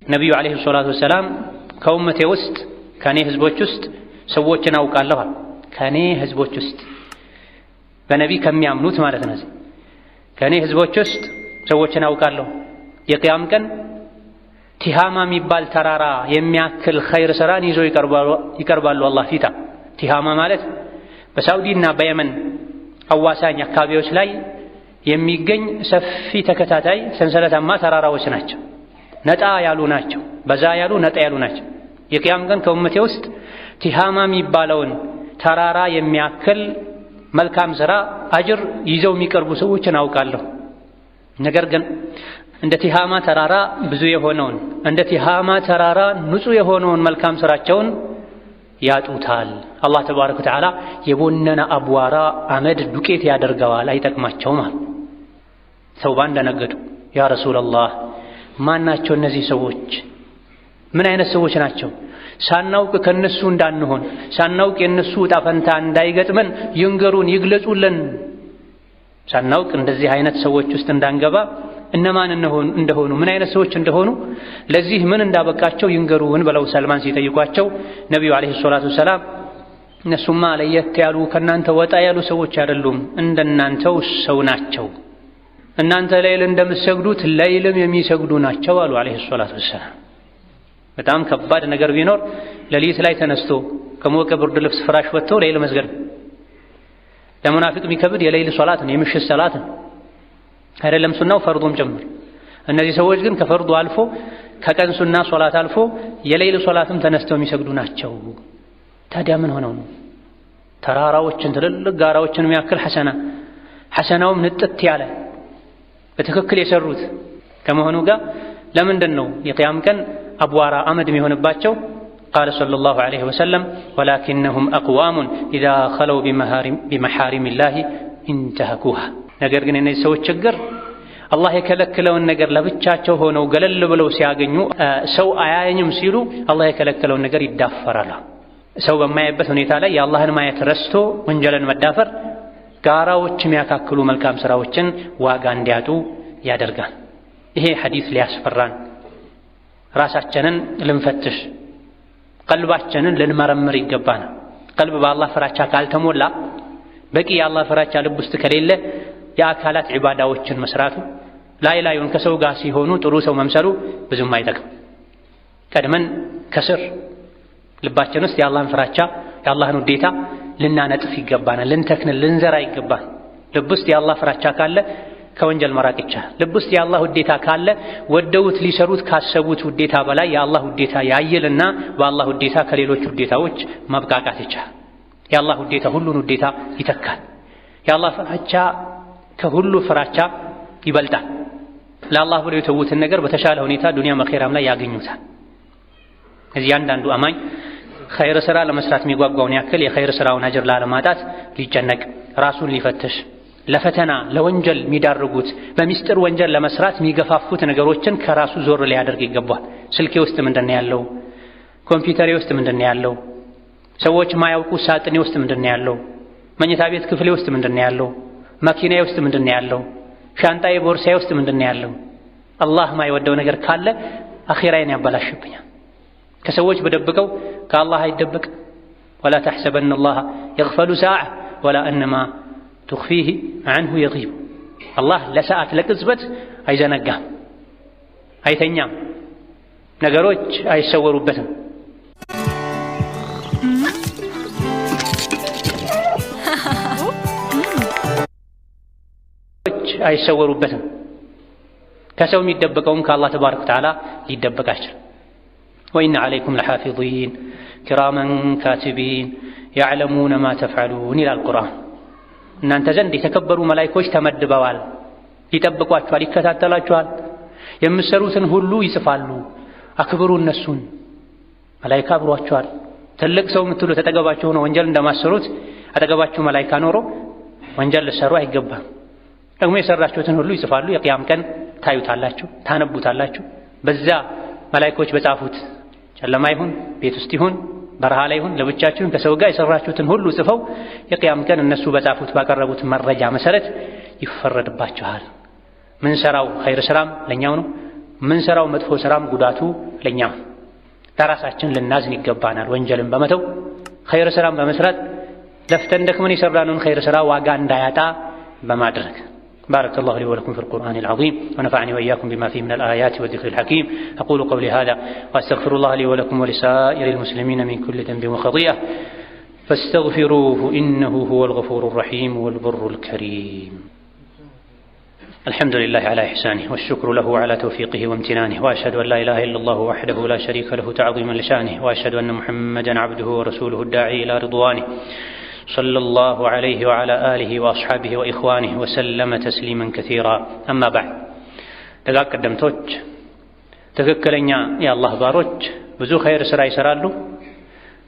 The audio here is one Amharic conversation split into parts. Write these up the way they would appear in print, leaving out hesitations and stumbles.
ነቢዩ ዓለይሂ ሰላቱ ወሰላም ከኡመቴ ውስጥ ከኔ ህዝቦች ውስጥ ሰዎችን አውቃለሁ። ከኔ ህዝቦች ውስጥ በነቢ ከሚያምኑት ማለት ነው። ከኔ ህዝቦች ውስጥ ሰዎችን አውቃለሁ የቅያም ቀን ቲሃማ የሚባል ተራራ የሚያክል ኸይር ስራን ይዞ ይቀርባሉ አላህ ፊታ። ቲሃማ ማለት በሳዑዲና በየመን አዋሳኝ አካባቢዎች ላይ የሚገኝ ሰፊ ተከታታይ ሰንሰለታማ ተራራዎች ናቸው። ነጣ ያሉ ናቸው። በዛ ያሉ ነጣ ያሉ ናቸው። የቅያም ቀን ከኡመቴ ውስጥ ቲሃማ የሚባለውን ተራራ የሚያክል መልካም ስራ አጅር ይዘው የሚቀርቡ ሰዎችን አውቃለሁ። ነገር ግን እንደ ቲሃማ ተራራ ብዙ የሆነውን እንደ ቲሃማ ተራራ ንጹህ የሆነውን መልካም ስራቸውን ያጡታል። አላህ ተባረከ ወተዓላ የቦነነ አቧራ አመድ ዱቄት ያደርገዋል፣ አይጠቅማቸውም አሉ። ተውባን ደነገጡ። ያ ረሱለላህ ማን ናቸው እነዚህ ሰዎች? ምን አይነት ሰዎች ናቸው? ሳናውቅ ከነሱ እንዳንሆን፣ ሳናውቅ የነሱ ዕጣ ፈንታ እንዳይገጥመን ይንገሩን፣ ይግለጹልን። ሳናውቅ እንደዚህ አይነት ሰዎች ውስጥ እንዳንገባ እነማን እንደሆኑ ምን አይነት ሰዎች እንደሆኑ ለዚህ ምን እንዳበቃቸው ይንገሩን ብለው ሰልማን ሲጠይቋቸው ነቢዩ ዓለይሂ ሰላቱ ወሰላም እነሱማ ለየት ያሉ ከእናንተ ወጣ ያሉ ሰዎች አይደሉም፣ እንደናንተው ሰው ናቸው። እናንተ ሌይል እንደምትሰግዱት ሌይልም የሚሰግዱ ናቸው አሉ ዓለይሂ ሰላቱ ወሰላም። በጣም ከባድ ነገር ቢኖር ሌሊት ላይ ተነስቶ ከሞቀ ብርድ ልብስ ፍራሽ ወጥቶ ሌይል መስገድ። ለሙናፊቅ የሚከብድ የሌይል ሶላት ነው፣ የምሽት ሰላት ነው። አይደለም ሱናው ፈርዱም ጭምር። እነዚህ ሰዎች ግን ከፈርዱ አልፎ ከቀን ሱና ሶላት አልፎ የሌይል ሶላትም ተነስተው የሚሰግዱ ናቸው። ታዲያ ምን ሆነው ነው? ተራራዎችን ትልልቅ ጋራዎችን የሚያክል ሐሰና ሐሰናውም ንጥት ያለ በትክክል የሰሩት ከመሆኑ ጋር ለምንድን ነው የቅያም ቀን አቧራ አመድ የሚሆንባቸው? ቃለ ሰለላሁ ዐለይሂ ወሰለም ወላኪነሁም አቅዋሙን ኢዛ ኸለው ቢመሓሪሚላሂ ኢንተሀኩሃ። ነገር ግን የእነዚህ ሰዎች ችግር አላህ የከለከለውን ነገር ለብቻቸው ሆነው ገለል ብለው ሲያገኙ ሰው አያየኝም ሲሉ አላህ የከለከለውን ነገር ይዳፈራል። ሰው በማያይበት ሁኔታ ላይ የአላህን ማየት ረስቶ ወንጀልን መዳፈር ጋራዎች የሚያካክሉ መልካም ስራዎችን ዋጋ እንዲያጡ ያደርጋል። ይሄ ሐዲስ ሊያስፈራን፣ ራሳችንን ልንፈትሽ፣ ቀልባችንን ልንመረምር ይገባናል። ቀልብ በአላህ ፍራቻ ካልተሞላ፣ በቂ የአላህ ፍራቻ ልብ ውስጥ ከሌለ የአካላት ዒባዳዎችን መስራቱ ላይ ላዩን ከሰው ጋር ሲሆኑ ጥሩ ሰው መምሰሉ ብዙም አይጠቅም። ቀድመን ከስር ልባችን ውስጥ የአላህን ፍራቻ የአላህን ውዴታ ልናነጥፍ ይገባናል። ልንተክን ልንዘራ ይገባል። ልብ ውስጥ የአላህ ፍራቻ ካለ ከወንጀል መራቅ ይቻላል። ልብ ውስጥ የአላህ ውዴታ ካለ ወደውት ሊሰሩት ካሰቡት ውዴታ በላይ የአላህ ውዴታ ያይልና በአላህ ውዴታ ከሌሎች ውዴታዎች መብቃቃት ይቻላል። የአላህ ውዴታ ሁሉን ውዴታ ይተካል። የአላህ ፍራቻ ከሁሉ ፍራቻ ይበልጣል። ለአላህ ብለው የተዉትን ነገር በተሻለ ሁኔታ ዱንያም አኼራም ላይ ያገኙታል። እዚህ አንዳንዱ አማኝ ኸይር ስራ ለመስራት የሚጓጓውን ያክል የኸይር ስራውን አጅር ላለማጣት ሊጨነቅ ራሱን ሊፈትሽ ለፈተና ለወንጀል የሚዳርጉት በሚስጥር ወንጀል ለመስራት የሚገፋፉት ነገሮችን ከራሱ ዞር ሊያደርግ ይገባል። ስልኬ ውስጥ ምንድን ነው ያለው? ኮምፒውተሬ ውስጥ ምንድን ነው ያለው? ሰዎች ማያውቁ ሳጥኔ ውስጥ ምንድን ነው ያለው? መኝታ ቤት ክፍሌ ውስጥ ምንድን ነው ያለው? መኪናዬ ውስጥ ምንድን ነው ያለው? ሻንጣዬ ቦርሳዬ ውስጥ ምንድን ነው ያለው? አላህ ማይወደው ነገር ካለ አኺራዬን ያበላሽብኛል። ከሰዎች በደብቀው ከአላህ አይደበቅም። ወላ ተሕሰበነ አላህ የግፈሉ ሰዓ ወላ እነማ ትኽፊህ አንሁ የጊብ። አላህ ለሰዓት ለቅጽበት አይዘነጋም፣ አይተኛም፣ ነገሮች አይሰወሩበትም። አይሰወሩበትም። ከሰው የሚደበቀውም ከአላህ ተባረከ ወተዓላ ሊደበቅ አይችልም። ወኢነ ዐለይኩም ለሓፊዚን ኪራመን ካቲቢን ያዕለሙነ ማ ተፍዐሉን ይላል ቁርአን። እናንተ ዘንድ የተከበሩ መላኢኮች ተመድበዋል፣ ይጠብቋችኋል፣ ይከታተላችኋል፣ የምትሰሩትን ሁሉ ይጽፋሉ። አክብሩ እነሱን። መላኢካ አብሯችኋል። ትልቅ ሰው የምትሉ ተጠገባችሁ ሆኖ ወንጀል እንደማሰሩት አጠገባችሁ መላኢካ ኖሮ ወንጀል ልትሰሩ አይገባም። ደግሞ የሰራችሁትን ሁሉ ይጽፋሉ። የቅያም ቀን ታዩታላችሁ፣ ታነቡታላችሁ። በዛ መላኢኮች በጻፉት ጨለማ ይሁን ቤት ውስጥ ይሁን በረሃ ላይ ይሁን ለብቻችሁን ከሰው ጋር የሰራችሁትን ሁሉ ጽፈው የቅያም ቀን እነሱ በጻፉት ባቀረቡት መረጃ መሰረት ይፈረድባችኋል። ምን ሰራው ኸይር ስራም ለኛው ነው፣ ምንሰራው መጥፎ ስራም ጉዳቱ ለኛም ለራሳችን ልናዝን ይገባናል። ወንጀልን በመተው ኸይር ስራም በመስራት ለፍተን ደክመን የሰራነውን ኸይር ስራ ዋጋ እንዳያጣ በማድረግ። بارك الله لي ولكم في القرآن العظيم ونفعني وإياكم بما فيه من الآيات والذكر الحكيم. أقول قولي هذا وأستغفر الله لي ولكم ولسائر المسلمين من كل ذنب وخطيئة فاستغفروه إنه هو الغفور الرحيم والبر الكريم. الحمد لله على إحسانه، والشكر له على توفيقه وامتنانه، وأشهد أن لا إله إلا الله وحده لا شريك له تعظيما لشانه، وأشهد أن محمدا عبده ورسوله الداعي إلى رضوانه، صلى الله عليه وعلى آله وأصحابه وإخوانه وسلم تسليما كثيرا. أما بعد፣ ደጋግ ቀደምቶች ትክክለኛ የአላህ ባሮች ብዙ ኸይር ስራ ይሰራሉ።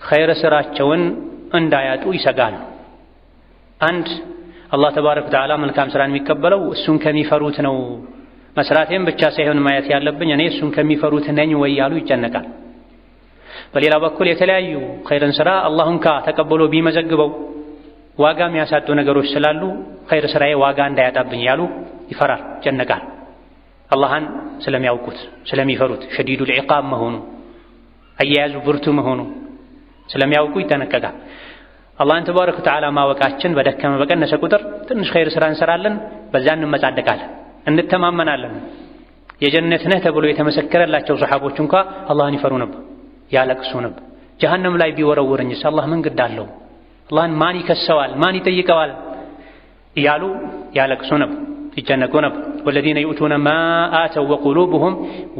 ኸይር ስራቸውን እንዳያጡ ይሰጋሉ። አንድ፣ አላህ ተባረከ ወተዓላ መልካም ስራን የሚቀበለው እሱን ከሚፈሩት ነው። መስራቴም ብቻ ሳይሆን ማየት ያለብኝ እኔ እሱን ከሚፈሩት ነኝ ወይ ያሉ ይጨነቃል። በሌላ በኩል የተለያዩ ኸይርን ስራ አላህ እንኳ ተቀብሎ ቢመዘግበው ዋጋ የሚያሳጡ ነገሮች ስላሉ ኸይር ስራዬ ዋጋ እንዳያጣብኝ ያሉ ይፈራል፣ ይጨነቃል። አላህን ስለሚያውቁት ስለሚፈሩት፣ شديد العقاب መሆኑ፣ አያያዙ ብርቱ መሆኑ ስለሚያውቁ ይጠነቀቃል። አላህን ተባረከ ወተዓላ ማወቃችን በደከመ በቀነሰ ቁጥር ትንሽ ኸይር ስራ እንሰራለን፣ በዛ እንመጻደቃለን፣ እንተማመናለን። የጀነት ነህ ተብሎ የተመሰከረላቸው ሰሓቦች እንኳ አላህን ይፈሩ ነበር፣ ያለቅሱ ነበር። ጀሀነም ላይ ቢወረውረኝስ አላህ ምን ግድ አለው? አላህን ማን ይከሰዋል? ማን ይጠይቀዋል? እያሉ ያለቅሱ ነበር፣ ይጨነቁ ነበር። والذين يؤتون ما آتوا وقلوبهم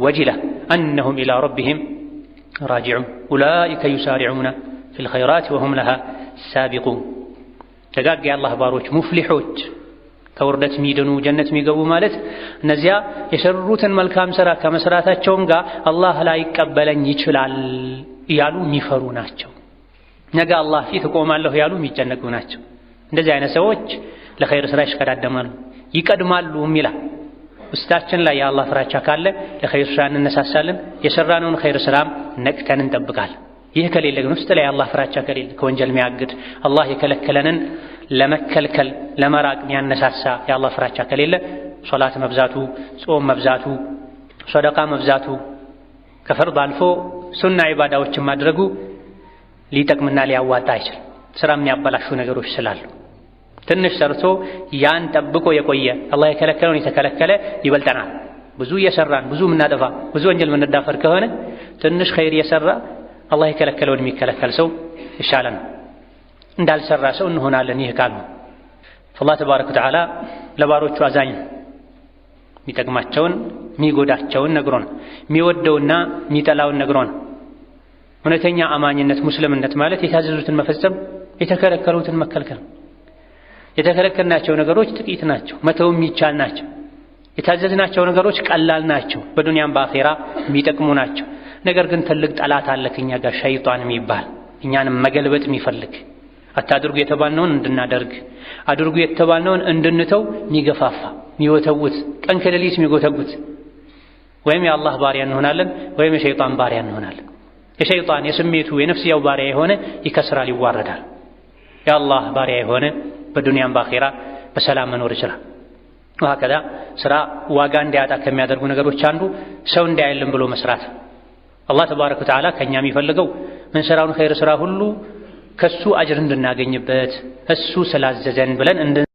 وجلة أنهم إلى ربهم راجعون أولئك يسارعون في الخيرات وهم لها سابقون። ደጋግ የአላህ ባሮች ሙፍሊሖች፣ ከውርደት የሚድኑ፣ ጀነት የሚገቡ ማለት እነዚያ የሰሩትን መልካም ሥራ ከመስራታቸውም ጋር አላህ ላይቀበለኝ ይችላል እያሉ የሚፈሩ ናቸው። ነገ አላህ ፊት እቆማለሁ ያሉ የሚጨነቁ ናቸው። እንደዚህ አይነት ሰዎች ለኸይር ስራ ይሽቀዳደማሉ፣ ይቀድማሉ ይላል። ውስጣችን ላይ የአላህ ፍራቻ ካለ ለኸይር ስራ እንነሳሳለን፣ የሰራነውን ኸይር ስራም ነቅተን እንጠብቃለን። ይህ ከሌለ ግን፣ ውስጥ ላይ የአላህ ፍራቻ ከሌለ፣ ከወንጀል የሚያግድ፣ አላህ የከለከለንን ለመከልከል ለመራቅ የሚያነሳሳ የአላህ ፍራቻ ከሌለ ሶላት መብዛቱ፣ ጾም መብዛቱ፣ ሶደቃ መብዛቱ፣ ከፈርድ አልፎ ሱና ዒባዳዎችን ማድረጉ ሊጠቅምና ሊያዋጣ አይችልም። ስራ የሚያበላሹ ነገሮች ስላሉ ትንሽ ሰርቶ ያን ጠብቆ የቆየ፣ አላህ የከለከለውን የተከለከለ ይበልጠናል። ብዙ እየሰራን ብዙ የምናጠፋ፣ ብዙ ወንጀል የምንዳፈር ከሆነ ትንሽ ኸይር እየሰራ አላህ የከለከለውን የሚከለከል ሰው ይሻለናል። እንዳልሰራ ሰው እንሆናለን። ይህ ካል አላህ ተባረከ ወተዓላ ለባሮቹ አዛኝ፣ የሚጠቅማቸውን የሚጎዳቸውን ነግሮን፣ የሚወደውና የሚጠላውን ነግሮን። እውነተኛ አማኝነት ሙስልምነት ማለት የታዘዙትን መፈጸም፣ የተከለከሉትን መከልከል። የተከለከልናቸው ነገሮች ጥቂት ናቸው፣ መተው የሚቻል ናቸው። የታዘዝናቸው ነገሮች ቀላል ናቸው፣ በዱንያም በአኼራ የሚጠቅሙ ናቸው። ነገር ግን ትልቅ ጠላት አለ ከኛ ጋር፣ ሸይጣን የሚባል፣ እኛንም መገልበጥ የሚፈልግ፣ አታድርጉ የተባልነውን እንድናደርግ፣ አድርጉ የተባልነውን እንድንተው የሚገፋፋ፣ የሚወተውት፣ ቀን ከሌሊት የሚጎተጉት። ወይም የአላህ ባሪያ እንሆናለን ወይም የሸይጣን ባሪያ እንሆናለን። የሸይጣን የስሜቱ የነፍስያው ባሪያ የሆነ ይከስራል፣ ይዋረዳል። የአላህ ባሪያ የሆነ በዱንያም በአኼራ በሰላም መኖር ይችላል። ወሀከዛ ስራ ዋጋ እንዲያጣ ከሚያደርጉ ነገሮች አንዱ ሰው እንዲያይልን ብሎ መስራት። አላህ ተባረከ ወተዓላ ከኛ የሚፈልገው ምንሰራውን ኸይር ስራ ሁሉ ከሱ አጅር እንድናገኝበት፣ እሱ ስላዘዘን ብለን እንድንሰራ።